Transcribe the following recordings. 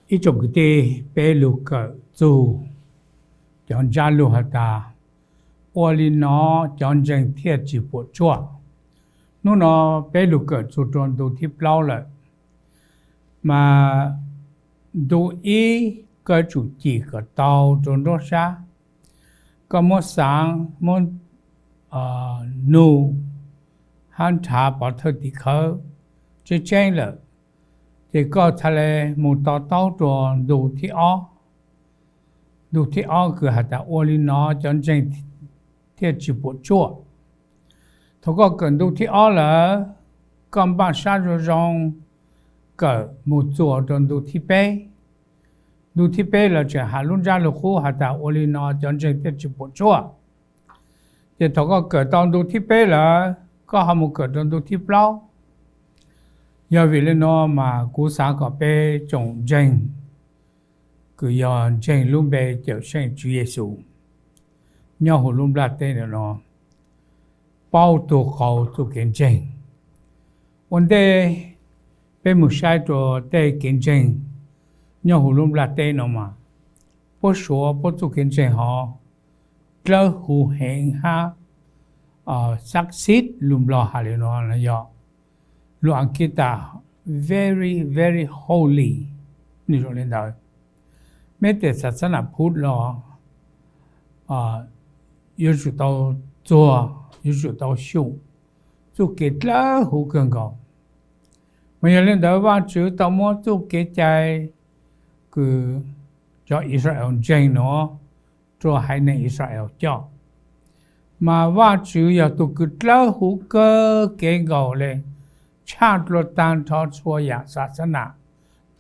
Ib tsoom kwv tij, peb lug kawm txug cov ntsab lug has tas, ua li no cov ntseeg thiaj tsis puam tsuaj. Hnub no peb lug kawm txug rua ntu thib plaub lawm, mas ntu ib koj yuav tsum cim kom tau rua nruab sab. Koj muab xaav, muab nug hab nrhav pov thawj tim khawv tseeb tseeb lawm, ces koj txhad le moog to taub rua ntu thib ob. Ntu thib ob kws has tas ua li no cov ntseeg thiaj tsis puam tsuaj. Thaum koj kawm ntu thib ob lawm, koj npaj sab zoo zoo kawm moog txuas rua ntu thib peb. Ntu thib peb lawv tseem has lub ntsab lug qub has tas ua li no cov ntseeg thiaj tsis puam tsuaj. Ces thaum koj kawm tau ntu thib peb lawm, koj ho moog kawm rua ntu thib plaub. Yog vim le nuav mas kuv xaav kom peb tsoom ntseeg kws yog ntseeg lub npe Cawm Seej Tswv Yexus nyob huv lub nplaj teb ntawm no paub tug qauv txuj kev ntseeg. Ua ntej peb moog saib rua tej kev ntseeg nyob huv lub nplaj teb no mas, puab suav puab txuj kev ntseeg hov dlawb huv heev hab succeed, lus Nplog has le nuav yog, lus Askiv tas very, very holy. Nwg zoo le ntawd, meb tej xav xab nam Phuv los yuav tsum tau txuag, yuav tsum tau xyum txuj kev dlawb huv kawg nkaus. Mas yog le ntawd Vaajtswv tau muab txuj kev cai kws cov Israel ntseeg nuav rua haiv neeg Israel coj. Mas Vaajtswv yog tug kws dlawb huv kawg kev nkaus le, tshaj dlua taag nrho txhua yaam xav xab nam,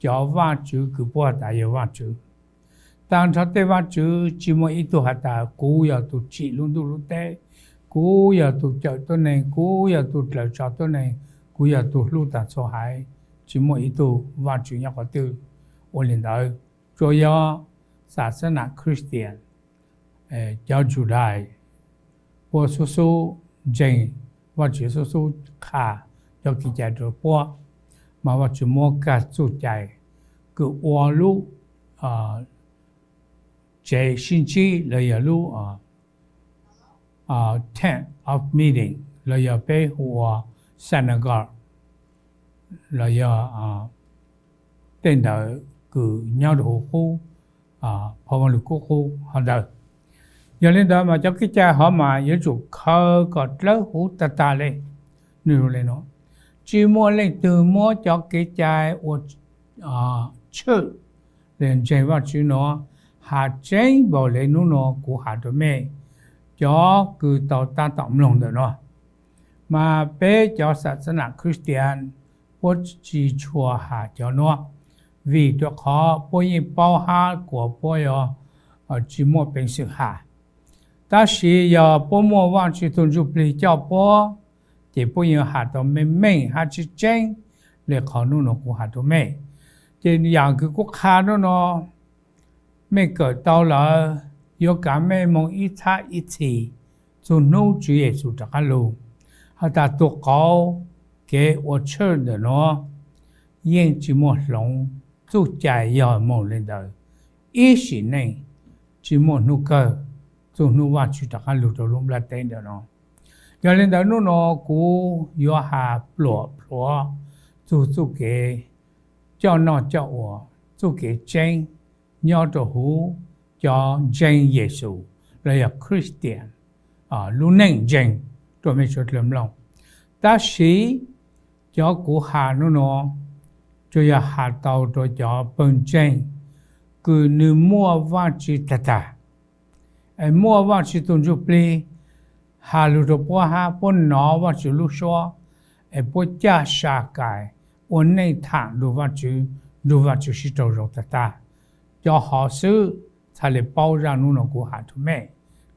cov vaajtswv kws puab has tas yog vaajtswv. Taag nrho tej vaajtswv tsi muaj ib tug has tas kuv yog tug tsim lub ntuj lub teb, kuv yog tug cawm tuab neeg, kuv yog tug dlaws tso tuab neeg, kuv yog tug hlub taag txhua haiv. Tsi muaj ib tug vaajtswv nyob qhov twg ua le ntawd. Tsuas yog xav xab nam Christian, cov Judais, puab xub xub ntseeg Vaajtswv, xub xub qha cov kev cai rua puab, mas Vaajtswv muab kag txuj cai kws ua lub tsev sib ntsib los yog lub tent of meeting los yog peb hu ua synagogue los yog tej ntawd kws nyob rua huv qub phoo Vaaj Lug Kub qub hov ntawd. Yog le ntawd mas cov kev cai hov mas yuav tsum khaws kom dlawb huv tag tag le. Nwg le nuav, tsi muaj leej twg muab cov kev cai ua tshwj le ntseeg Vaajtswv nuav has tseeb npaum le nub nuav kuv has rua mej cov kws tau tab tom mloog ntawm no. Mas peb cov xav xab nam Christian puab tsi tshua has cov nuav, vim rua qhov puab yeej paub hab kuas puab yuav tsi muaj peev xwm has. Tab sis yog puab muaj Vaajtswv tug Ntsuj Plig coj puab, ces puab yuav has tau meej meej hab tseeb tseeb le qhov nub nuav kuv has rua mej. Ces yaam kws kuv qha nub nuav mej kawm tau lawm, yuav kav mej moog ib txhab ib txhis txug hnub Tswv Yexus rov qaab lug, has tas tug qauv kev ua tshwj ntawm nuav yeej tsi muaj hloov, txuj cai yog moog le ntawd ib sim neej, tsi muaj hnub kawg txug hnub Vaajtswv rov qaab lug rua lub nplaj teb ntawm no. Yog le ntawd nub nuav kuv yuav has pluam plhuav txug txuj kev coj noj coj ua, txuj kev tseeb nyob rua huv cov ntseeg Yexus los yog Christian lub neej ntseeg rua mej suav dlawg mloog. Tab sis cov kuv has nub nuav tsuas yog has tau rua cov pawg ntseeg kws nwg muaj Vaajtswv tag tag, es muaj Vaajtswv tug Ntsuj Plig has lug rua puab hab puab nov Vaajtswv lub suab, es puab caj sa kais ua neej thaam nrug Vaajtswv, nrug Vaajtswv sib raug zoo tag tag. Cov hov xwb txhad le paub zaaj nub nuav kuv has rua mej.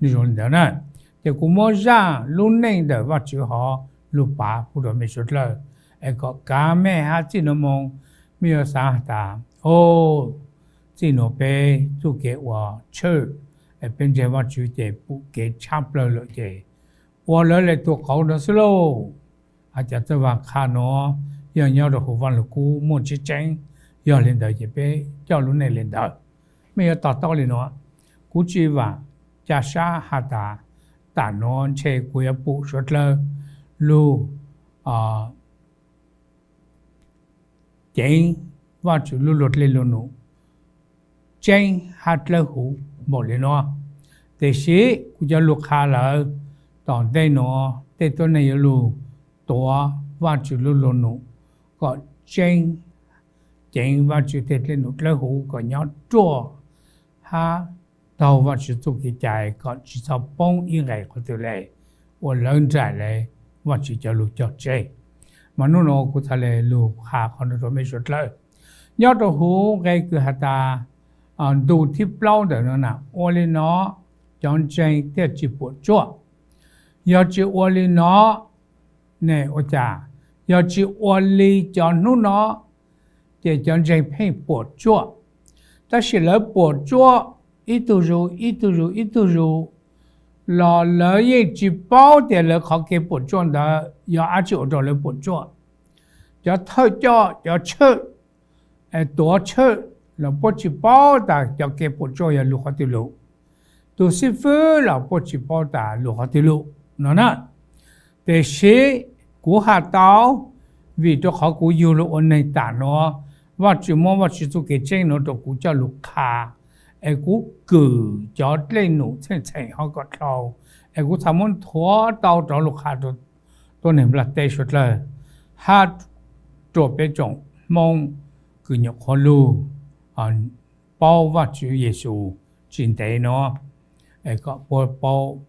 Nwg zoo le ntawd na, ces kuv muab zaaj lub neej ntawm Vaajtswv hov lug pav pub rua mej suav dlawg, es kom kav mej hab txij nuav moog mej yuav xaav has tas, o, txij nuav peb txuj kev ua tshwj, es peb ntseeg Vaajtswv ces pum kev tshab plawg lawm ces ua lawv le tug qauv nuav xwb lauj. Has tas txawj vaag qha nuav yog nyob rua huv Vaaj Lug Kub muaj tseeb tseeb, Yog li ntawd ces peb coj lub neej li ntawd. Mej yuav to taub li no, kuv tsis vam ca sab has tas, tam nuav ntshe kuv yuav pum suav dlawg lug ceev Vajtswv lub luag dlej luag num tseeb hab dlawb huv npaum li no. Tiam sis kuv cov lug qha lawm, tom ntej nuav tej tuab neeg yuav lug tuav Vajtswv lub luag num kom tseeb, ceev Vajtswv tej dlej num dlawb huv kom nyob ruaj hab taug Vajtswv txuj kev cai kom tsis txhob poob ib nqes qhov twg le, ua lawv nraim le Vajtswv cov lug cog tseg. Mas nub nuav kuv txhad le lug qha qhov nuav rua mej suav dlawg. Nyob rua huv nqe kws has tas ntu thib plaub ntawm no na, ua li no cov ntseeg thiaj tsis puam tsuaj. Yog tsis ua li no ne ua cas? Yog tsis ua li cov hnub no, ces cov ntseeg pheej puam tsuaj. Tab sis lawv puam tsuaj ib tug zus ib tug zus ib tug zus los lawv yeej tsis paub tias lawv qhov kev puam tsuaj ntawd yog dab tsi ua rau lawv puam tsuaj. Cov thawj coj, cov tshawj, tuav tshawj los puab tsis paub tas cov kev puam tsuaj yog lug qhov twg lug. Tus xib fwb los puab tsis paub tas lug qhov twg lug no na. Tiam sis kuv has tau, vim rau qhov kuv yug lug ua neeg tam nuav, Vajtswv muab Vajtswv txuj kev tseeb nuav rau kuv coj lug qha, es kuv kws cov dlej num txheej txheem hov kom dlhau, es kuv txhad muab nthuav tau rov lug qha rau tuab neeg nplaj teb suav dlawg, hab rua peb tsoom Hmoob kws nyuam qhuav lug paub Vajtswv Yexus tsis ntev no, kom puab paub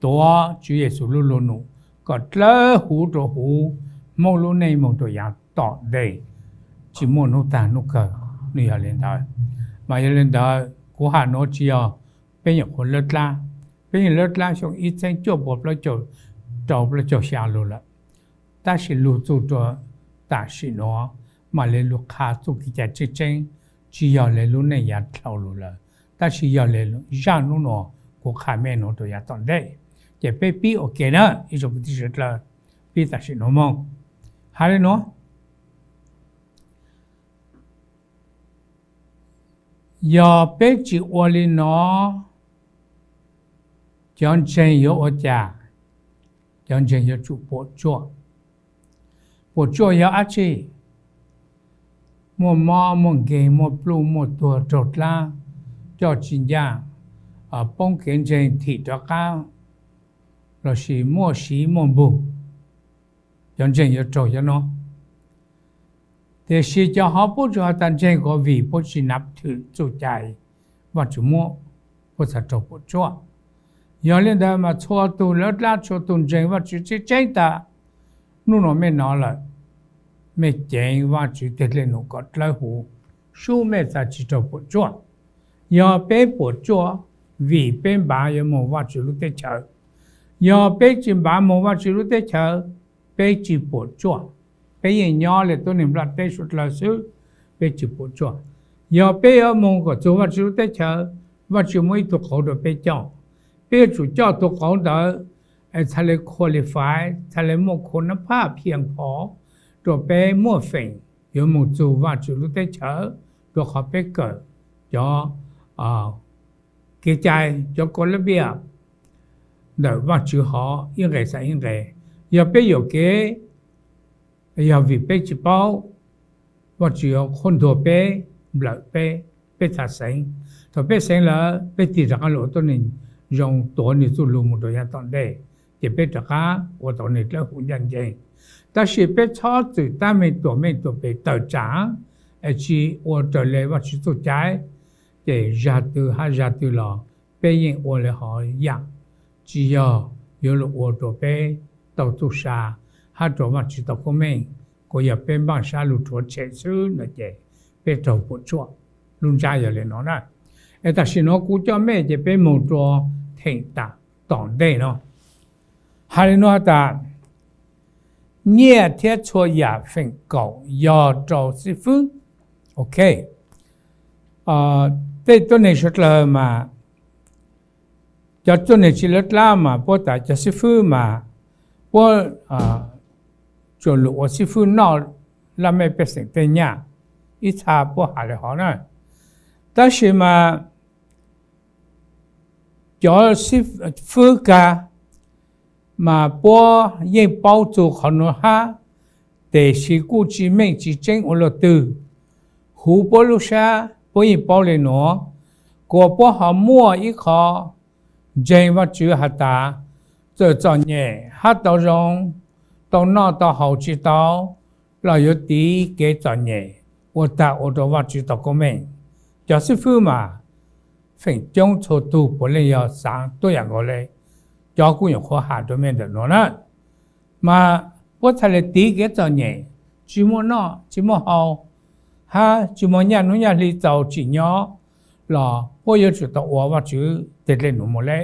tuav Tswv Yexus lub luag num kom dlawb huv rua huv, Hmoob lub neej moog rua yaav tom ntej, tsis muaj hnub tag hnub kawg. Nwg yog li ntawd, mas yog li ntawd kuv has nuav tsis yog peb nyuam qhuav lawb dlab, peb nyuam lawb dlab xyoo ib txheeb cuaj puas plaub caug rau plaub caug xya lug lawm. Tab sis lug txug rua tam sim nuav, mam le lug qha txuj kev cai tseeb tseeb, tsis yog le lub neej yaav dlhau lug lawm, tab sis yog le zaj nub nuav kuv qha mej nuav rua yaav tom ntej. Ces peb pib ua ke na ib tsoom kwv tij suav dlawg, pib tam sim nuav moog. Has le nuav, yog peb tsis ua li no, cov ntseeg yuav ua cas? Cov ntseeg yuav tsum puam tsuaj. Puam tsuaj yog dab tsi? Muaj mob, muaj nkeeg, muaj pluj, muaj tuag, raug dlaab, coj tsis ncaj, poob kev ntseeg thim rov qab, lossis muaj siv muaj npug, cov ntseeg yuav raug cov no. Tiam sis cov hov puab tsuas has tas ntseeg kuv vim puab tsis nav thwm txuj cai Vajtswv muab, puab txhad raug puam tsuaj. Yog li ntawd mas txhua tug lawb dlab, txhua tug ntseeg Vajtswv tseeb tseeb tas, nub nuav mej nov lawm, mej ceev Vajtswv tej dlej num kom dlawb huv, sub mej txhad tsis raug puam tsuaj. Yog peb puam tsuaj vim peb npav yuav moog Vajtswv lub teb chaws. Yog peb tsis npav moog Vajtswv lub teb chaws, peb tsis puam tsuaj. Peb yeej nyob le tuab neeg nplaj teb suav dlawg xwb, peb tsis puam tsuaj. Yog peb yuav moog kom txug Vajtswv lub teb chaws, Vajtswv muab ib tug qauv rua peb coj. Peb yuav tsum coj tug qauv ntawd, txhad le qualify, txhad le muaj khun nab phaj phiaj phov rua peb muaj feem yuav moog txug Vajtswv lub teb chaws, rua qhov peb kawm cov kev cai, cov kov lab npiaj ntawm Vajtswv hov ib nqe xwb ib nqe. Yog peb yuam kev, yog vim peb tsis paub, Vajtswv yuav qhuab ntuas peb, nplawm peb, peb txhad xeev. Thaum peb xeev lawm, peb tig rov qab lug ua tuab neeg zoo tuav nwg txuj lug moog rua yaav tom ntej, ces peb rov qab ua tau nwg dlawb huv ncaj nceeg. Tab sis peb txhob txwm tab meeg tuam meej tuam pem tawm tsaam, es tsis ua raws le Vajtswv txuj cai, ces zag twg hab zag twg los peb yeej ua le hov yaam tsis yog yuav lug ua rua peb tau txuj sa hab rua Vajtswv tau koob meej, kuas yog peb npaaj sab lug rhuav tshem xwb no ces peb raug puam tsuaj. Lub ntsab yog le no na. Es tam sim nuav kuv coj mej ces peb moog rua theem tam tom ntej no. Has le nuav tas, nyiaj thiab txhua yaam feem kaum yog rau xib fwb. Ok, tej tuab neeg suav dlawg mas, cov tuab neeg tsi lawv dlab mas puab tas cov xib fwb mas puab tsuas lug ua xib fwb noj laj mej pej xeem tej nyaj. ib txha puab has le hov na. Tab sis mas cov xib fwb kag mas puab yeej paub txug qhov nuav hab, tiam sis kuj tsi meej tsi tseeb ua luaj twg. Huv puab lub sab puab yeej paub le nuav, kuas puab ho muaj ib qho ntseeg Vaajtswv has tas, txawm txom nyem hab tau zoo, tau noj tau haus tsi tau, los yuav tiv kev txom nyem ua tag ua rua Vaajtswv tau koob meej. Cov xib fwb mas feem coob txhua tug puav leej yog xaav tuab yaam nkaus le. Cov kuj nyuam qhuav has rua mej ntawm nuav na, mas puab txhaj le tiv kev txom nyem, tsi muaj noj tsi muaj haus, hab tsi muaj nyaj nub nyaj hli txaus tsim nyob, los puab yuav tsum tau ua Vaajtswv tej dlej num moog le,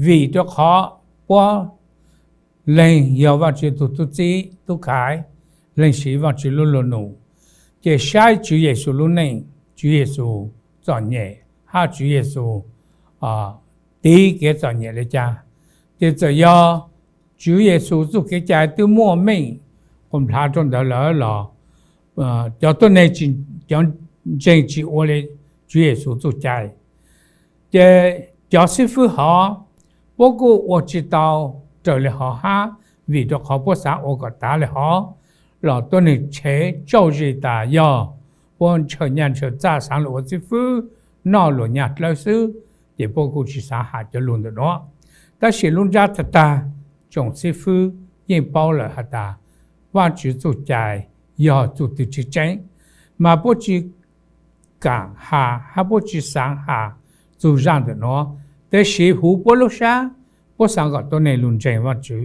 vim rua qhov puab leeg yog Vaajtswv tug tub txib tub khaiv, leeg siv Vaajtswv lub luag num, ces saib Tswv Yexus lub neej, Tswv Yexus txom nyem hab Tswv Yexus tiv kev txom nyem le caag. Ces txawm yog Tswv Yexus txuj kev cai twb muaj meej quas nplhav rua ntawd lawm los cov tuab neeg, cov ntseeg tsi ua le Tswv Yexus txuj cai, ces cov xib fwb hov puab kuj ua tsi tau raws le hov hab, vim rua qhov puab xaav ua kom tav le hov, los tuab neeg tshev tsauj zis tas yog puab ntshaw nyaj ntshaw txaj xaav lug ua xib fwb noj luas nyaj dlawb xwb, ces puab kuj tsi xaav has cov lug ntawm nuav. Tab sis lub ntsab tag tag, tsoom xib fwb yeej paub lawm has tas Vaajtswv txuj cai yog txuj twg tseeb tseeb, mas puab tsi kaam has hab puab tsi xaav has txug zaaj ntawm nuav. Tab sis huv puab lub sab, puab xaav kom tuab neeg lug ntseeg Vaajtswv,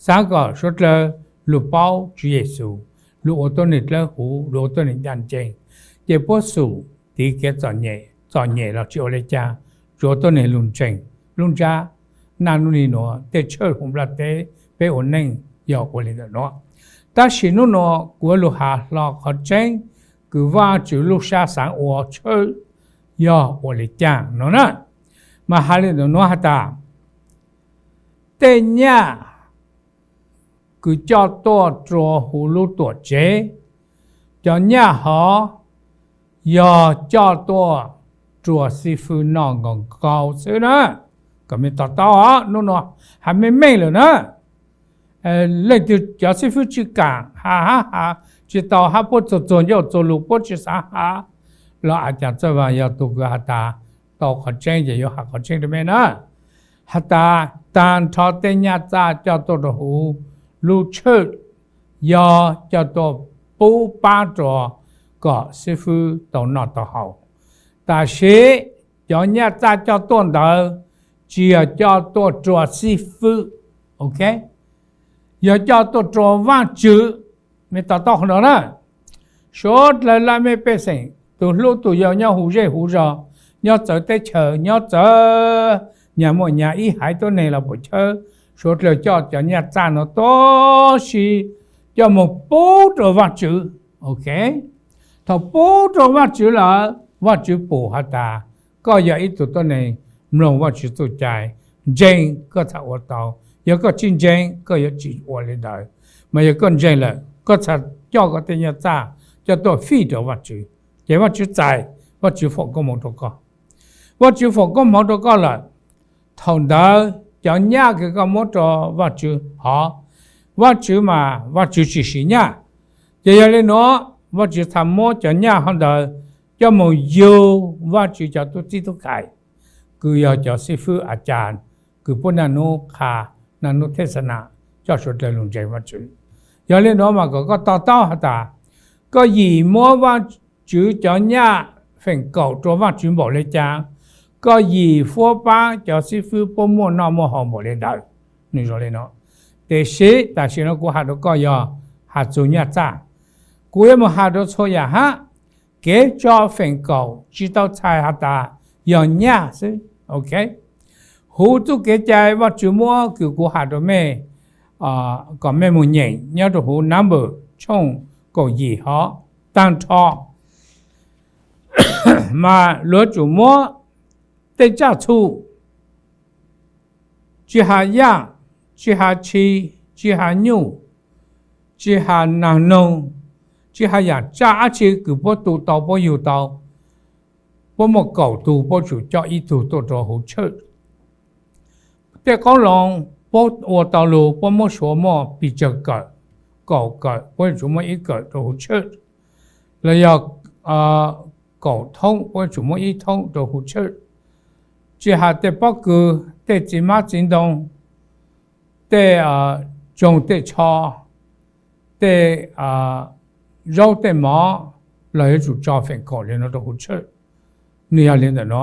xaav kom suav dlawg lug paub Tswv Yexus, lug ua tuab neeg dlawb huv, lug ua tuab neeg ncaj ncees, ces puab xum tiv kev txom nyem los tsi ua le caag, tsuav tuab neeg lug ntseeg. Lub ntsab naj nub ni nuav tej tshawj huv nplaj teb peb ua neej yog ua le ntawm nuav. Tab sis nub nuav kuv lug has hlo qhov tseeb kws Vaajtswv lub sab xaav ua tshawj yog ua le caag nuav na. Mas has le ntawm nuav has tas, tej nyaj kws coj tuaj rua huv lub tuam tsev, cov nyaj hov yog coj tuaj rua xib fwb noj nkaus nkaus xwb na. Kom mej to taub os, nub nuav has meej meej lawm na. Leej twg cov xib fwb tsi kaam has hab has tsi tau hab puab txuag txuag ncauj txuag lug puab tsi xaav has, los a cas Txawj Vaag yog tug kws has tas tau qhov tseeb ces yuav has qhov tseeb rua mej na. Has tas, taag nrho tej nyaj txaj coj tuaj rua huv lub tshawj yog coj tuaj pub pab rua kom xib fwb tau noj tau haus. Tab sis cov nyaj txaj coj tuaj ntawd tsi yog coj tuaj rua xib fwb, ok, yog coj tuaj rua Vaajtswv. Mej to taub qhov nuav na. Suav dlawg laj mej pej xeem, tug hlub tug yau nyob huv zej huv zog, nyob txawv teb chaws, nyob txawv nyag muaj nyag ib haiv tuab neeg los puam chawb, suav dlawg coj cov nyaj txaj nuav tuab si coj moog pub rua Vaajtswv, ok. Thaum pub rua Vaajtswv lawm, Vaajtswv pum has tas koj yog ib tug tuab neeg mloog Vaajtswv txuj cai, ntseeg koj txhaj ua tau, yog koj tsi ntseeg koj yuav tsi ua le ntawd. Mas yog koj ntseeg lawm koj txhaj coj koj tej nyaj txaj coj tuaj fij rua Vaajtswv, ces Vaajtswv txais, Vaajtswv foom koob moov rua koj. Vaajtswv foom koob moov rua koj lawm, thaum ntawd cov nyaj kws koj muab rua Vaajtswv hov, Vaajtswv mas Vaajtswv tsi siv nyaj, ces yog le nuav Vaajtswv txhaj muab cov nyaj hov ntawd coj moog yug Vaajtswv cov tub txib tub khais, kws yog cov xib fwb a cas kws puab naj nub qha, naj nub thej xa nas coj suav dlawg lug ntseeg Vaajtswv. Yog le nuav mas kom koj to taub has tas, koj yim muab Vaajtswv cov nyaj feem kaum rua Vaajtswv npaum le caag, koj yim fuab pab cov xib fwb puab muaj noj muaj haus npaum le ntawd. Nwg zoo le nuav. Tab sis tam sim no kuv has rua koj yog has txug nyaj txaj. Kuv yuav moog has rua txhua yaam hab, kev tso feem kaum tsi tau txhais has tas yog nyaj xwb, ok. Huv txuj kev cai Vaajtswv muab kws kuv has rua mej, kom mej moog nyeem nyob rua huv Number tshooj kaum yim hov, taag nrho mas luag tsum muab tej tsaj txhu, tsi has yaaj, tsi has tshis, tsi has nyuj, tsi has naag noog, tsis hais yam tsaj dab tsi kws puab tu tau puab yug tau, puab muaj kaum tug puab tsum coj ib tug tuaj rau hauv church. Tej qoob loo puab ua tau lug puab muab suav muaj pes tsawg kawm, kaum kawm puab tsum muaj ib kawm rau hauv church, los yog kaum thoob puab tsum muaj ib thoob rau hauv church. Tsis has tej pob kws, tej txiv hmab txiv ntoo, tej tsoog tej tsho, tej zaub tej mov, los yuav tsum tso feem kaum li no rau hauv church. Nwg yog li ntawm no,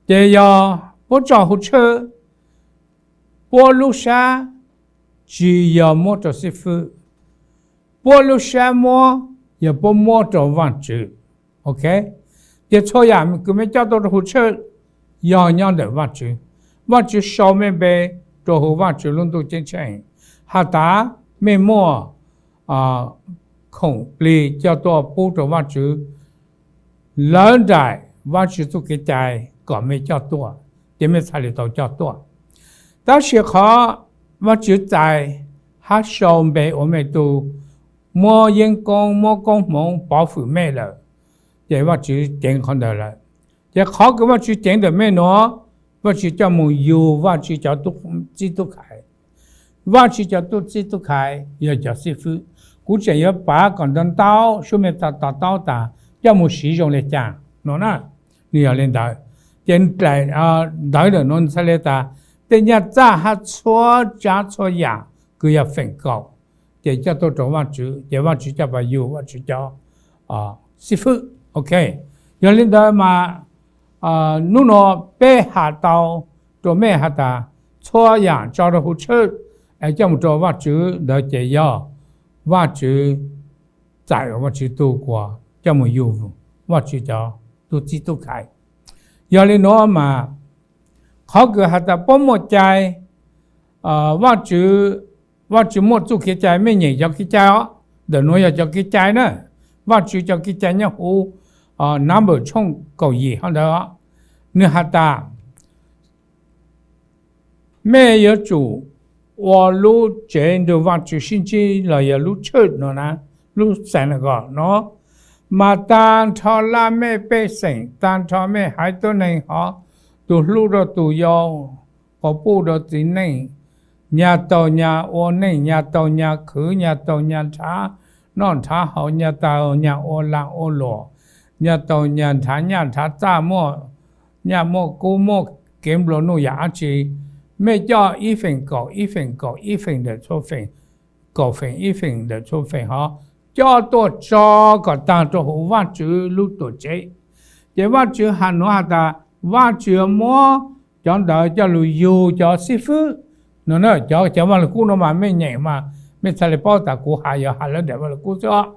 ces yog puab tso hauv church, puab lub sab tsis yog muab rau xib fwb, puab lub sab muab yog puab muab rau Vaajtswv. Ok, ces txhua yam kws mej coj tuaj rau hauv church yog nyob ntawm Vaajtswv. Vaajtswv sau mej npe rau hauv Vaajtswv lub ntuj ceeb tsheej, has tas mej muaj khoom plig coj tuaj pub rau Vaajtswv, lawv nraim Vaajtswv txuj kev cai kom mej coj tuaj, ces mej txhaj li tau coj tuaj. Tab sis qhov Vaajtswv txais hab sau npe ua mej tug, muab yeeb koob muab koob hmoov pov fwm mej lawm, ces Vaajtswv ceev qhov ntawd lawm. Ces qhov kws Vaajtswv ceev ntawm mej nuav, Vaajtswv coj moog yug Vaajtswv cov tub txib tub khai. Vaajtswv cov tub txib tub khai yog cov xib fwb. Kuv tseem yuav pav kom ntau ntau sub mej to taub tas coj moog siv zoo le caag no na. Nwg yog li ntawd, ces ntawv ntawm nuav txhaj le tas tej nyaj txaj hab txhua tsav txhua yam kws yog feem kaum, ces coj tuaj rau Vaajtswv, ces Vaajtswv coj pas yug Vaajtswv cov xib fwb. Ok, yog li ntawd mas nub nuav peb has tau rua mej has tas txhua yam tso rau huv tshwj es coj moog rua Vaajtswv ntawd ces yog Vaajtswv txais, Vaajtswv tug kuas coj moog yug Vaajtswv cov tub txib tub khai. Yog li nuav mas qhov kws has tas puab muaj cai, Vaajtswv, Vaajtswv muaj txuj kev cai, mej nyeem cov kev cai os, ntawm nuav yog cov kev cai na, Vaajtswv cov kev cai nyob huv Number tshooj kaum yim hov ntawd os. Nwg has tas mej yuav tsum ua lub tsev nrug Vaajtswv sib ntsib los yog lub tshwj no na, lub synagogue no, mas taag nrho laj mej pej xeem, taag nrho mej haiv tuab neeg hov, tug hlub rua tug yau, quas puj rua txiv neej, nyag taug nyag ua neej, nyag taug nyag khwv, nyag taug nyag nrhav noj nrhav haus, nyag taug nyag ua laag ua luam, nyag taug nyag nrhav nyaj nrhav txaj, muaj nyaj muaj kub, muaj kev nplua nuj yam dab tsi, mej coj ib feem kaum ib feem kaum ib feem ntawm txhua feem, kaum feem ib feem ntawm txhua feem hov, coj tuaj tso kom taag rua huv Vaajtswv lub tuam tsev. Ces Vaajtswv has nuav has tas Vaajtswv muab cov ntawd coj lug yug cov xib fwb no na. Cov, cov Vaaj Lug Kub nuav mas mej nyeem mas mej txhaj le paub tas kuv has yog has lawv daim Vaaj Lug Kub xwb os.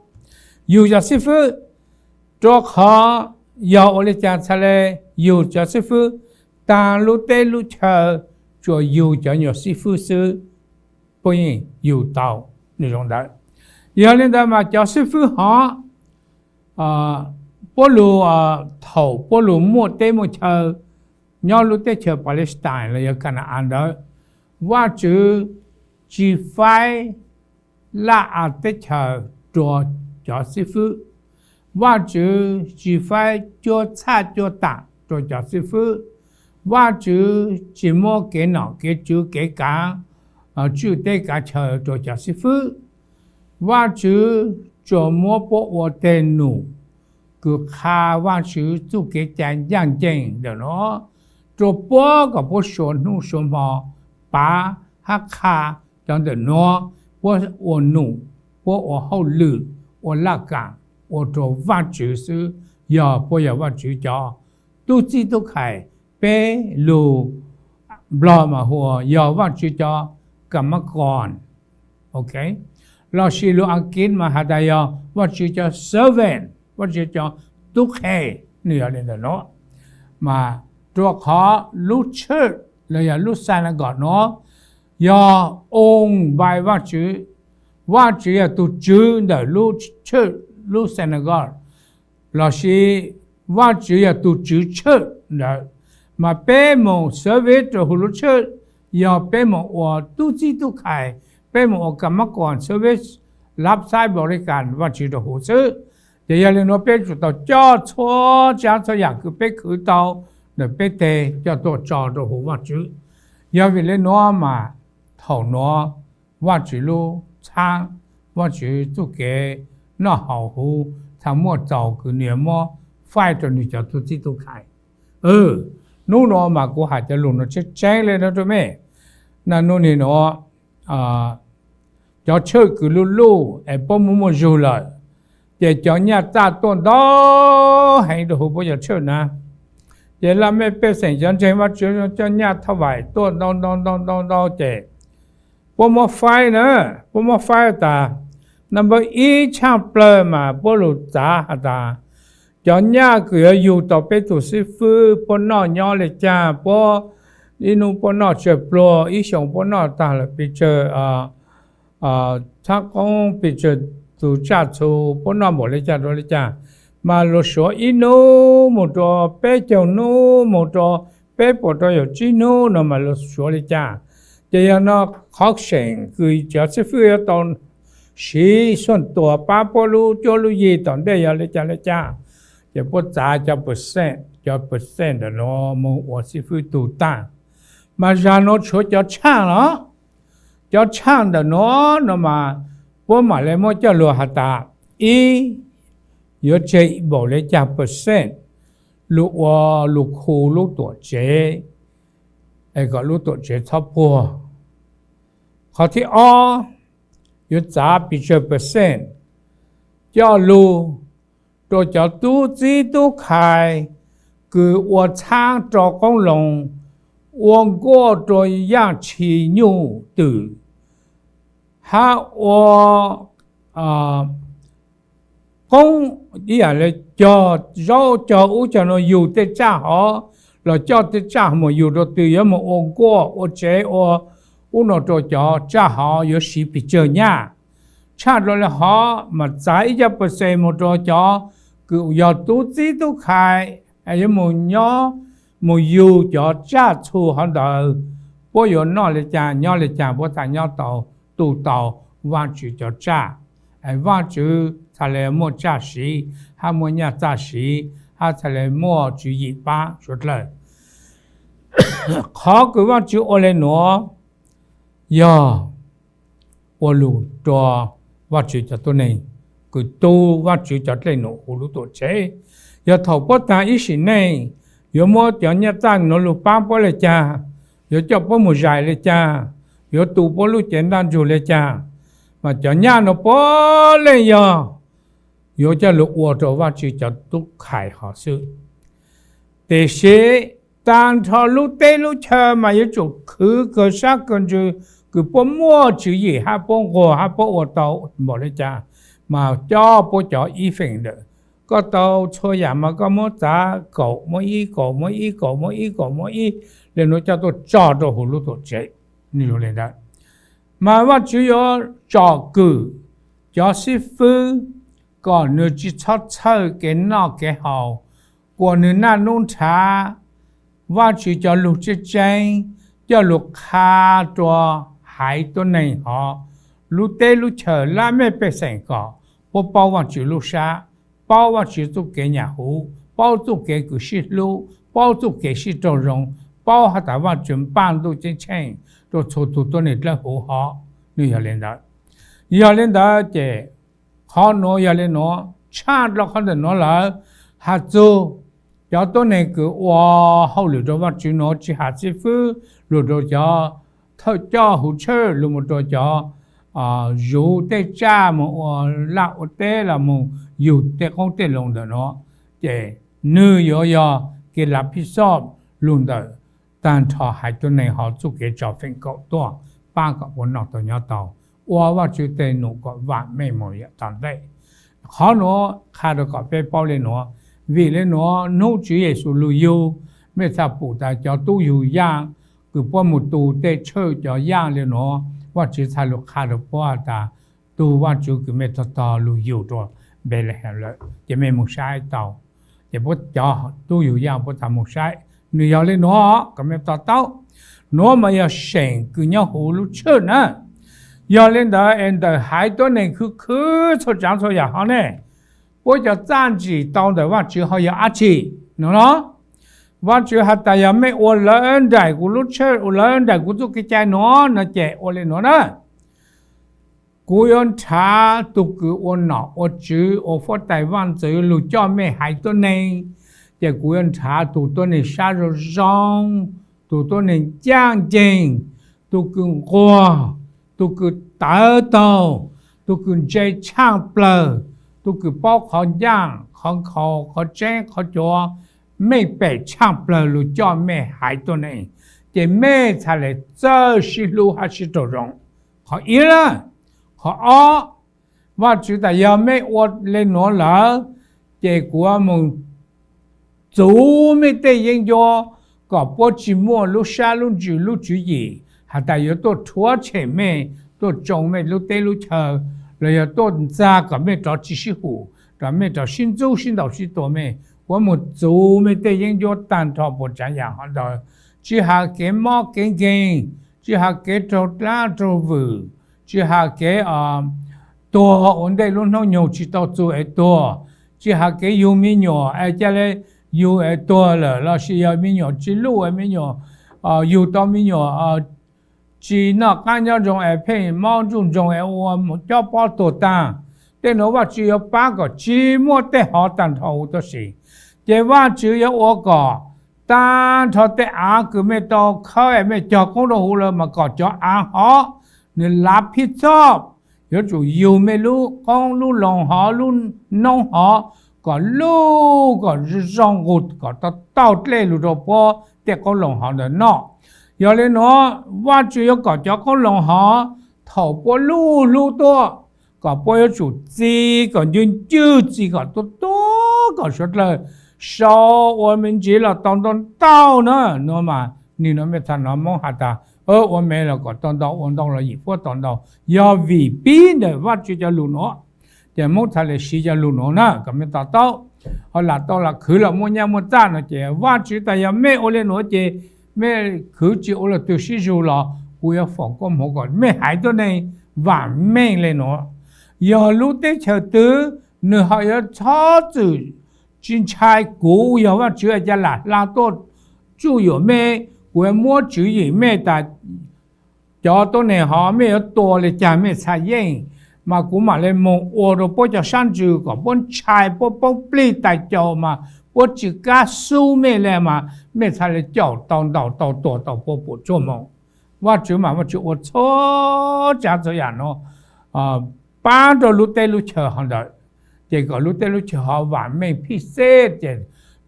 Yug cov xib fwb, rua qhov yog ua le caag txhaj le yug cov xib fwb? Taag lub teb lub chaw tsuas yug cov nyuas xib fwb xwb puab yeej yug tau. Nwg zoo ntawd. Yog li ntawd mas cov xib fwb hov, puab lug, thaum puab lug muaj teb muaj chaw nyob lub teb chaws Palestine los yog Ka na-as ntawd, Vaajtswv tsis faib laj av teb chaws rua cov xib fwb. Vaajtswv tsis faib cuab txhaj cuab tam rua cov xib fwb. Vaajtswv tsis muab kev nom kev tswv kev kaav tswj teb kaav chaw rua cov xib fwb. Vaajtswv tsuas muab puab ua teg num kws qha Vaajtswv txuj kev cai ncaaj nceeg ntawm nuav rua puab kom puab suav hnub suav hmo pav hab qha cov ntawm nuav. Puab ua num, puab ua hauj lwm, ua laj kaam ua rua Vaajtswv xwb. Yog puab yog Vaajtswv cov tub txib tub khai, peb lug Nplog mas hu ua yog Vaajtswv cov kam mab koos, ok, lossis lug Askiv mas has tas yog Vaajtswv cov servant, Vaajtswv cov tub qhe. Nwg yog le ntawm nuav mas rua qhov lub tshwj los yog lub synagogue nuav yog owned by Vaajtswv. Vaajtswv yog tug tswv ntawm lub tshwj, lub synagogue, lossis Vaajtswv yog tug tswv tshwj ntawd. Mas peb moog service rua huv lub tshwj, yog peb moog ua tub txib tub khai, peb moog ua kam mab koos service lab xaib npaum li kas Vajtswv rau huv xwb. Ces yog li nuav peb tsum tau coj txhua tsav txhua yam kws peb khwv tau ntawm peb teg coj tuaj tso rau huv Vajtswv. Yog vim le nuav mas thaum nuav Vajtswv lub txhaab, Vajtswv txuj kev noj haus huv txha muaj txaus kws nwg muab faib rau nwg cov tub txib tub khai. Hnub nuav mas kuv has cov lug nuav tseeb tseeb le nuav rau mej. Naj nub nim nuav cov tshawj kws luj luj es puab muaj muaj zug lawm, ces cov nyaj txaj tuaj ntau heev rau huv puab cov tshawj na. Ces laj mej pej xeem cov ntseeg Vajtswv coj nyaj thauj vaim tuaj ntau ntau ntau ntau ntau ces puab muab faib na, puab muab faib tas, naj npawb ib tshaaj plawg mas puab lug txav has tas, cov nyaj kws yuav yug tau peb tug xib fwb puab noj nyob le caag, puab ib nub puab noj tsawg pluag, ib xyoo puab noj taag lawm pes tsawg txhaab qoob, pes tsawg tug tsaj txhu, puab noj npaum le caag rua le caag, mas luag suav ib nub moog rua peb caug nub moog rua peb puas rua yim tsib nub no mas luag suav le caag. Ces yog no qhov seem kws cov xib fwb yuav tau siv xuaj tuas paab puab lub cuab lub yig tom ntej yog le caag le caag. Ces puab txav cov percent, cov percent ntawm nuav moog ua xib fwb tug taag. Mas zag nuav tshuav cov tshaaj los, cov tshaaj ntawm nuav no mas puab mam le muab coj lug has tas, ib, yuav tseg npaum le caag percent lug ua lug khu lub tuam tsev es kom lub tuam tsev txhob puag. Qhov thib ob, yuav txav pes tsawg percent coj lug rua cov tub txib tub khai kws ua txhaab rua qoob loo, ua nkuaj rua yaaj tshis nyuj twm, hab ua qoob ib yam le cog zaub cog ub cog nuav yug tej tsaj hov, los coj tej tsaj moog yug rua twg, yuav moog ua nkuaj ua tsev ua ub no rua cov tsaj hov yuav siv pes tsawg nyaj. Tshaj rua le hov mas txav ib co percent moog rua cov kws yog tub txib tub khai yuav moog nyob moog yug cov tsaj txhu hov ntawd, puab yuav noj le caag nyob le caag puab txha nyob tau tu tau Vaajtswv cov tsaj, Vaajtswv txha le muaj tsaj siv hab muaj nyaj txaj siv hab txha le muaj tswv yim paab suav dlawg. Qhov kws Vaajtswv ua le nuav yog ua lug rua Vaajtswv cov tuab neeg kws tu Vaajtswv cov dlej num huv lub tuam tsev. Yog thaum puab taag ib sim neej, yuav muab cov nyaj txaj nuav lug paab puab le caag, yuav coj puab moog zais le caag, yuav tu puab lub cev ntaj ntsug le caag, mas cov nyaj nuav puav leej yog yuav coj lug ua rua Vaajtswv cov tub khai hov xwb. Tiam sis taag nrho lub teb lub chaw mas yuav tsum khwv kawg sab kawg ntsws kws puab muaj tswv yim hab puab nquag hab puab ua tau npaum le caag, mas coj puab cov ib feem ntawm koj tau txhua yam mas koj muab txav kaum muab ib kaum muab ib kaum muab ib kaum muab ib le nuav coj tuaj tso rua huv lub tuam tsev. Nwg yuav le ntawd, mas Vaajtswv yuav tsom kwm cov xib fwb kom nwg tsi txhob txhawj kev noj kev haus, kuas nwg naj nub nrhav Vaajtswv cov lug tseeb tseeb coj lug qha rua haiv tuab neeg hov lub teb lub chaw lab mej pej xeem kom puab paub Vaajtswv lub sab, paub Vaajtswv txuj kev nyam huv, paub txuj kev kws sib hlub, paub txuj kev sib raug zoo, paub has tas Vaajtswv npaj ntuj ceeb tsheej rua txhua tug tuab neeg dlawb huv hov. Nwg yog le ntawd, yog le ntawd ces qhov nuav yog le nuav tshaj rua qhov ntawm nuav lawm, has txug cov tuab neeg kws ua hauj lwm rua Vaajtswv nuav tsi has xib fwb lug rua cov thawj coj huv tshawj lug moog rua cov zuv tej tsaj moog ua laj ua teb los moog yug tej qoob tej loo ntawm nuav, ces nwg yuav yog kev lav phij xoj lug ntawm taag nrho haiv tuab neeg hov txuj kev tso feem kaum tuaj paab kom puab noj tau nyob tau, ua Vaajtswv tej num kom vaam meej moog yaam tom ntej. Qhov nuav qha rua kom peb paub le nuav, vim le nuav nub Tswv Yexus lug yug, mej txhaj pum tas cov tub yug yaaj kws puab moog tu tej tshawj cov yaaj le nuav, Vaajtswv txhaj lug qha rua puab tas tug Vaajtswv kws mej tog tog lug yug rua Npelehees lawm ces mej moog saib tau. Ces puab cov tub yug yaaj puab txhaj moog saib. Nwg yog le nuav kom mej to taub. Nuav mas yog seem kws nyob huv lub tshawj na. Yog li ntawd es ntawm haiv tuab neeg khwv khwv txhua tsav txhua yam hov ne, puab cov txaj ntsim tau ntawm Vajtswv ho yog dab tsi no los? Vajtswv has tas yog mej ua lawv nraim kuv lub tshawj, ua lawv nraim kuv txuj kev cai nuav no ces ua li nuav na, kuv yuav nrhav tug kws ua nom ua tswv ua huab tais vaaj ntxwv lug coj mej haiv tuab neeg, ces kuv yuav nrhav tug tuab neeg sab zoo zoo, tug tuab neeg ncaaj nceeg, tug kws nquag, tug kws tawv taug, tug kws ntse tshaaj plawg, tug kws paub qhov ncaaj qhov nkhaus qhov tseeb qhov cuav, mej pem tshaaj plawg lug coj mej haiv tuab neeg, ces mej txhaj le txawj sib hlub hab sib raug zoo. Qhov ib na. Qhov ob, Vajtswv tas yog mej ua le nuav lawm, ces kuv mus txuv mej tej yeeb ncuab kom puab tsi muaj lub sab lub ntsws lub tswv yim has tas yuav tuaj rhuav tshem mej, tuaj tsoo mej lub teb lub chaw, los yog tuaj ntxag kom mej rov tsi sib hum, rov mej rov sib ntxub sib ntaus sib tua mej. Kuv mus txuv mej tej yeeb ncuab taag nrho puas tsav yam hov ntawd, tsi has kev mob kev nkeeg, tsi has kev raug dlaab raug vwm, tsi has kev tuag ua ntej lub hnub nyoog tsi tau txug es tuag, tsi has kev yug me nyuam es ca le yug es tuag lawm, lossis yog me nyuam tsi luj es me nyuam, yug tau me nyuam tsi noj qaab nyob zoo es pheej mob ntsuj ntsoog es ua cob pob tuag taag. Tej nuav Vajtswv yuav pab kom tsi muaj tej hov taag nrho huv tuab si. Ces Vajtswv yuav ua kom taag nrho tej av kws mej tau khawb es mej cog qoob rua huv lawm mas kom cov av hov nwg lav phij txhoj, yuav tsum yug mej lub qoob lub loo hov lub noob hov kom luj kom zoo nqug kom tau taug dlej lug rua puab tej qoob loo hov ntawd noj. Yog le nuav Vajtswv yuav kom cov qoob loo hov thaum puab luj hlub tuaj, kom puab yuav tsum txi kom ncwg ncwg, txi kom tuab tuab kom suav dlawg sau ua me ntsis los tau ntau ntau na. Nuav mas nwg nuav mej txhaj nov Moob has tas ua me los kom tau ntau, ua ntau los yim puab tau ntau. Yog vim pib ntawm Vajtswv cov lug nuav, ces Moob txhaj le siv cov lug nuav na kom mej to taub. Ho lam tau lam khwv los muaj nyaj muaj txaj no ces Vajtswv tas yog mej ua le nuav ces mej khwv tsi ua leej twg sib zug los kuv yuav foom koob hmoov kom mej haiv tuab neeg vaam meej le nuav. Yog lub teb chaws twg nwg ho yuav txhob txwm tsi ntshai kuv yog Vajtswv ca lam hla tuaj tsuj yuam mej, kuv yuav muab tswv yim mej tas cov tuab neeg hov mej yuav tua le caag mej txhaj yeej, mas kuv mam le moog ua rua puab cov sab ntsws kom puab ntshai, puab poob plig tais caus mas puab tsi kaab xub mej le mas mej txhaj le caum tau ntaus tau tua tau puab puam tsuaj moog. Vajtswv mas Vajtswv ua txhua tsav txhua yam nuav paab rua lub teb lub chaws hov ntawd, ces kom lub teb lub chaws hov vaam meej phij xeb ces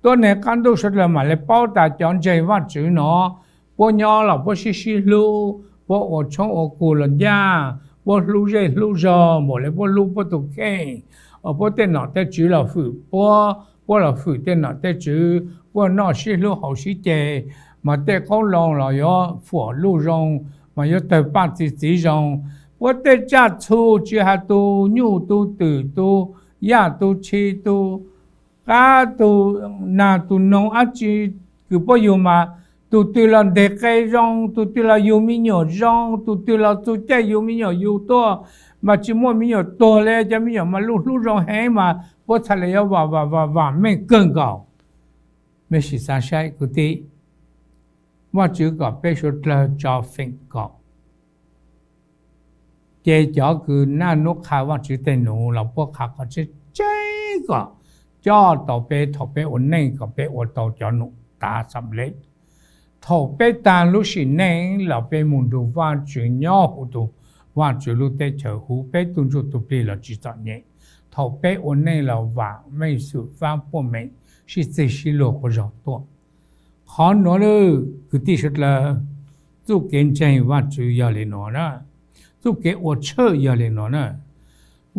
tuab neeg qaab ntuj suav dlawg mam le paub tas cov ntseeg Vajtswv nuav puab nyob los puab sib sib hlub, puab ua tshoob ua kug los ncaj, puab hlub zej hlub zog npaum le puab hlub puab tug kheej, puab tej nom tej tswv los fwm puab, puab los fwm tej nom tej tswv, puab noj sib hlub haus sib ce, mas tej qoob loo los yuav fuam luj zoo, mas yuav tawg paaj txi txiv zoo. Puab tej tsaj txhu tsi has tug nyuj tug twm tug yaj tug tshis tug qab tug nag tug noog dab tsi kws puab yug mas tug twg los nteg qe zoo, tug twg los yug me nyuam zoo, tug twg los txug caij yug me nyuam yug tuaj mas tsi muaj me nyuam tuag le, cov me nyuam mas luj hlub zoo heev mas puab txhaj le yuav vaam vaam vaam meej kawg nkaus. Mej sim xav saib kwv tij, Vajtswv kom peb suav dlawg tso feem kom ces cov kws naj nub qha Vajtswv tej num los puab qha qhov tseeb tseeb kom coj tau peb thaum peb ua neej kom peb ua tau cov num tav xam lej. Thaum peb taag lub sim neej los peb mus nrug Vajtswv nyob huv tug Vajtswv lub teb chaws huv peb tug ntsuj tug plig los tsi txom nyem. Thaum peb ua neej los vaam meej xwm faab puaj meem sib txig sib luag quas zog tuaj. Qhov nuav kwv tij suav dlawg, txuj kev ntseeg Vajtswv yog le nuav na, txuj kev ua tshawj yog le nuav na.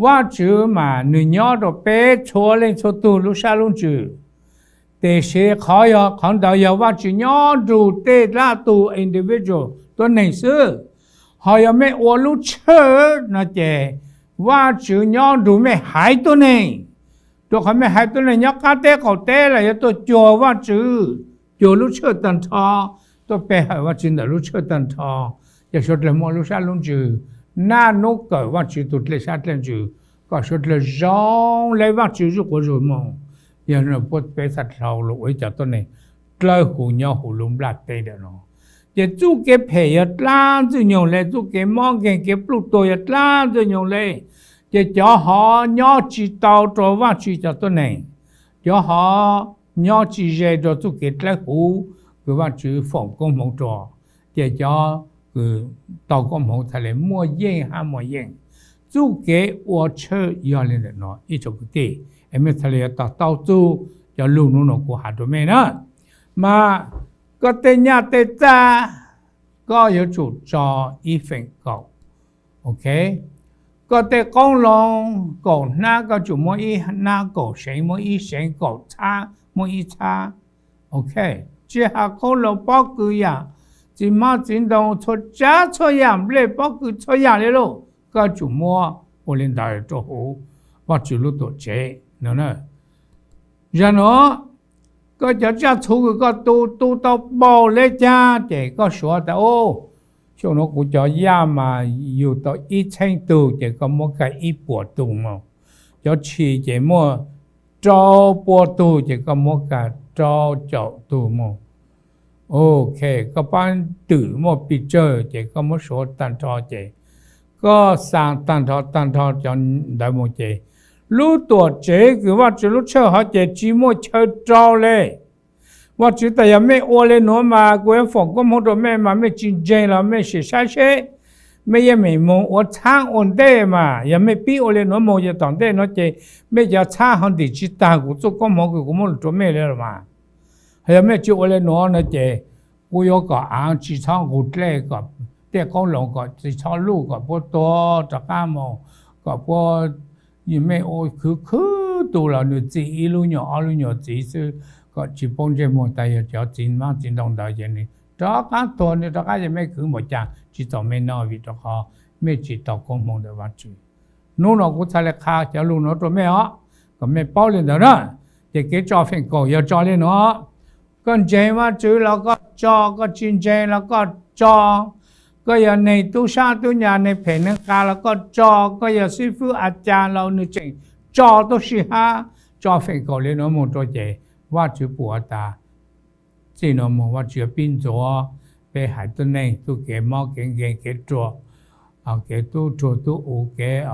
Vajtswv mas nwg nyob rua peb txhua leej txhua tug lub sab lub ntsws, tab sis qhov yog qhov ntawd yog Vajtswv nyob nrug tej dlaab tug individual tuab neeg xwb. Ho yog mej ua lub tshawj no ces Vajtswv nyob nrug mej haiv tuab neeg, rua qhov mej haiv tuab neeg nyob qab teb qaum teb los yuav tuaj cuag Vajtswv, cuag lub tshawj taag nrho, tuaj pe hawm Vajtswv ntawm lub tshawj taag nrho. Ces suav dlawg muaj lub sab lub ntsws naj nub kawm Vajtswv tus dlej sab dlej ntsws, kom suav dlawg zoo le Vajtswv zuj quav zuj moog. Yog le nuav peb txhaj dlhau lug ua ib cov tuab neeg dlawb huv nyob huv lub nplaj teb ntawm no. Ces txuj kev phem yog dlaab ntxwg nyoog le, txuj kev mob nkeeg kev pluj tuag yog dlaab ntxwg nyoog le. Ces cov hov nyob tsi tau rua Vajtswv cov tuab neeg, cov hov nyob tsi ze rua txuj kev dlawb huv kws Vajtswv foom koob hmoov rua, ces cov kws tau koob hmoov txhaj le muaj yeej hab muaj yeej. Txuj kev ua tshawj yog le ntawm no ib tsoom kwv tij, es mej txhaj le yuav to taub txug cov lug nub nua kuv has rua mej na. Mas koj tej nyaj tej txag, koj yuav tsum tso ib feem kaum. Ok, koj tej qoob loo kaum hnab, koj tsum muab ib hnab, kaum seev muab ib seev, kaum txhab muab ib txhab. Ok, tsi has qoob loo pob kws yam, txiv hmab txiv ntoo, txhua tsav txhua yam, nplej pob kws txhua yam le lauj, koj tsum muab ua le ntawd rua huv Vajtswv lub tuam tsev no. Zag nuav, koj cov tsaj txhu kws koj tu, tu tau npaum le caag ces koj suav tas, xyoo nuav kuv cov yaj mas yug tau ib txheeb tug ces koj muab kag ib puas tug moog. Cov tshis ces muaj rau pua tug ces koj muab kag rau caum tug moog. Ok, koj pab twm muaj pes tsawg ces koj muab suav tag nrho ces koj xaa tag nrho tag nrho cov ntawd moog ces lub tuam tsev kws Vajtswv lub tshawj hov ces tsi muaj chaw rau le. Vajtswv tas yog mej ua le nuav mas kuv yuav foom koob hmoov rua mej, mas mej tsi ntseeg los mej sim saib seb, mej yeej meem moog ua txhab ua ntej mas, yog mej pib ua le nuav moog yog tom ntej nuav ces mej cov txhab ho ntim tsi tag kuv txuj koob hmoov kws kuv muab lug rua mej le los mas. Yog mej tsi ua le nuav no ces kuv yuav kom aav tsi txhob nqug dlej, kom tej qoob loo kom tsi txhob luj, kom puab tuag rov qab moog, kom puab, mej ua khwv khwv tug los nwg txi ib lub nyuag ob lub nyuag txiv xwb, kom tsi poob ntsej muag tas yog cov txiv hmab txiv ntoo ntawd ces nwg rov qab tuag, nwg rov qab ces mej khwv npaum cas tsi txaus mej noj, vim rau qhov mej tsi tau koob hmoov ntawm Vajtswv. Nub nua kuv txhaj le qha cov lug nuav rua mej os, kom mej paub le ntawd na. Ces kev tso feem kaum yog tso le nuav, koj ntseeg Vajtswv los koj tso, koj tsi ntseeg los koj tso. Koj yog neeg tub sab tub nyas, neeg phem neeg qas los koj tso. Koj yog xib fwb a cas los nwg tseem tso tuab si hab. Tso feem kaum le nuav moog rua ces Vajtswv pum tas, txij nuav moog Vajtswv yuav pib ntxuav peb haiv tuab neeg txuj kev mob kev nkeeg kev ruam, kev tub ruam tub u, kev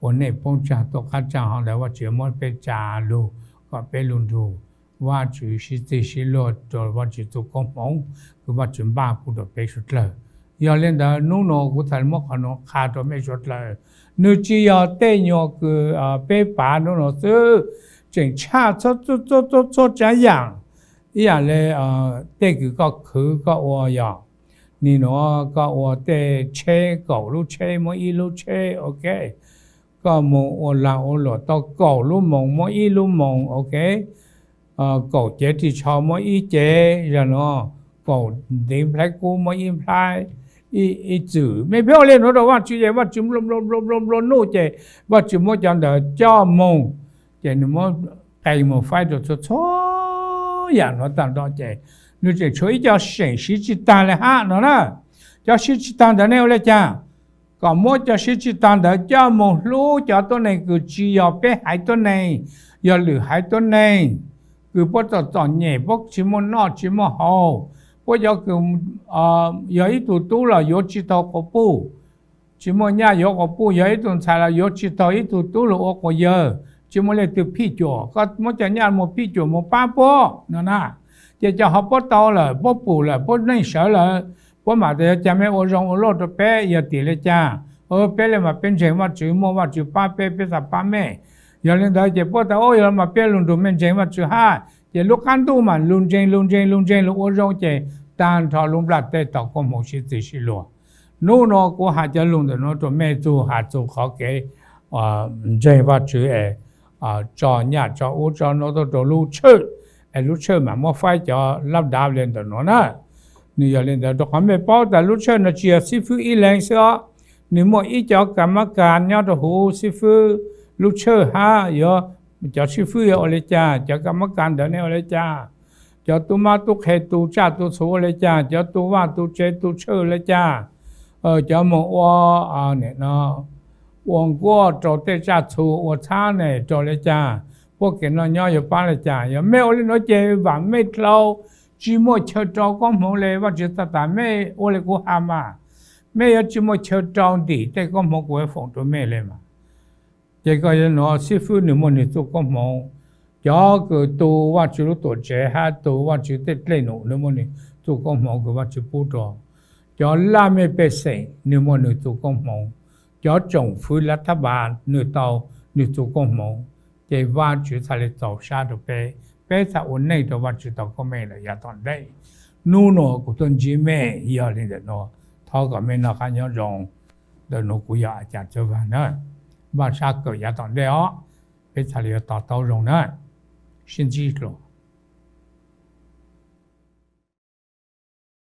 ua neej poob tsaag tuaj qab tsaag hov ntawd Vajtswv yuav muab peb tsa lug kom peb lug nrug Vajtswv sib txig sib luag rua Vajtswv txuj koob hmoov kws Vajtswv npaj pub rua peb suav dlawg. Yog le ntawd nub nua kuv txhaj le muab qhov nuav qha rua mej suav dlawg. Nwg tsi yog tej nyuas kws peb pav nub nua xwb, tseem tshaj txhua txhua txhua txhua tsav yaam, ib yaam le tej kws koj khwv koj ua yog, nim nuav koj ua tej tsheb kaum lub tsheb muab ib lub tsheb, ok, koj moog ua laag ua luam tau kaum lub moos muab ib lub moos, ok, kaum cev ris tsho muab ib cev, zag nuav kaum ntiv nplhaib kub muab ib nplhaib, ib txwm mej pheej ua le nuav rua Vajtswv ces Vajtswv nplua nplua nplua nplua nuj ces Vajtswv muab cov ntawd coj moog, ces nwg muab qee moog faib rua txhua txhua yaam nuav tag nrho ces nwg tseem tshuav ib co seem siv tsi taag le hab no na. Cov siv tsi taag ntawd nej ua le caag? Kom muab cov siv tsi taag ntawd coj moog hlub cov tuab neeg kws tsi yog peb haiv tuab neeg, yog lwm haiv tuab neeg, kws puab txom txom nyem, puab tsi muaj noj tsi muaj haus, puab cov kws yog ib tug tub los yuav tsi tau quas puj, tsi muaj nyaj yuav quas puj, yog ib tug ntxhais los yuav tsi tau ib tug tub lug ua quas yawg, tsi muaj leej twg phij cuam, koj muab cov nyaj moog phij cuam moog pab puab no na. Ces cov ho puab tau lawm, puab pum lawm, puab neej sawv lawm, puab mam tas yog caag mej ua zoo ua luaj rua peb yog tim le caag? Peb le mas peb ntseeg Vajtswv, muaj Vajtswv pab peb, peb xaav pab mej. Yog le ntawd ces puab tas ub yog le mas peb lug nrug mej ntseeg Vajtswv hab. Ces lub qab ntuj mas lug ntseeg lug ntseeg lug ntseeg lug ua zoo ces taag nrho lub nplaj teb tau koob hmoov sib txig sib luag. Nub nua kuv has cov lug ntawm nuav rua mej txug has txug qhov kev ntseeg Vajtswv es tso nyaj tso ub tso nuav tuaj rua lub tshawj, es lub tshawj mam muab faib cov lab dav le ntawm nuav na. Nwg yog le ntawd rua qhov mej paub tas lub tshawj no tsi yog xib fwb ib leeg xwb os, nwg muaj ib cov kas mab kas nyob rua huv xib fwb lub tshawj hab yuav, cov xib fwb yuav ua le caag, cov kas mab kas ntawd nej ua le caag, cov tub mab tub qhe tu tsaj tu txhu ua le caag, cov tu vaj tu tsev tu tshawj ua le caag, cov moog ua, ua nkuaj rau tej tsaj txhu ua txhab ne rau le caag, puab kev noj nyob yuav paab le caag. Yog mej ua le nuav ces vaam mej dlhau, tsi muaj chaw rau koob hmoov le. Vaajtswv txhaj tas mej ua le kuv has mas, mej yuav tsi muaj chaw rau ntim tej koob hmoov kuv foom rua mej le mas. Ces koj yuav nov xib fwb nwg muaj nwg txuj koob hmoov, cov kws tu Vaajtswv lub tuam tsev hab tu Vaajtswv tej dlej num nwg muaj nwg txuj koob hmoov kws Vaajtswv pub rua. Cov laj mej pej xeem nwg muaj nwg txuj koob hmoov, cov tsoom fwv lav thab npas nwg tau nwg txuj koob hmoov. Ces Vaajtswv txhaj le txaus sab rua peb, peb txhaj ua neej rua Vaajtswv tau koob meej lawm yav tom ntej. Nub nua kuv tuaj ntsib mej yog le ntawm nua, thov kom mej noj qab nyob zoo. Ntawm nua kuv yog A Cas Txawj Vaag na, npaj sab kawm yav tom ntej os, peb txhaj le yuav to taub zoo na, sib ntsib dlua.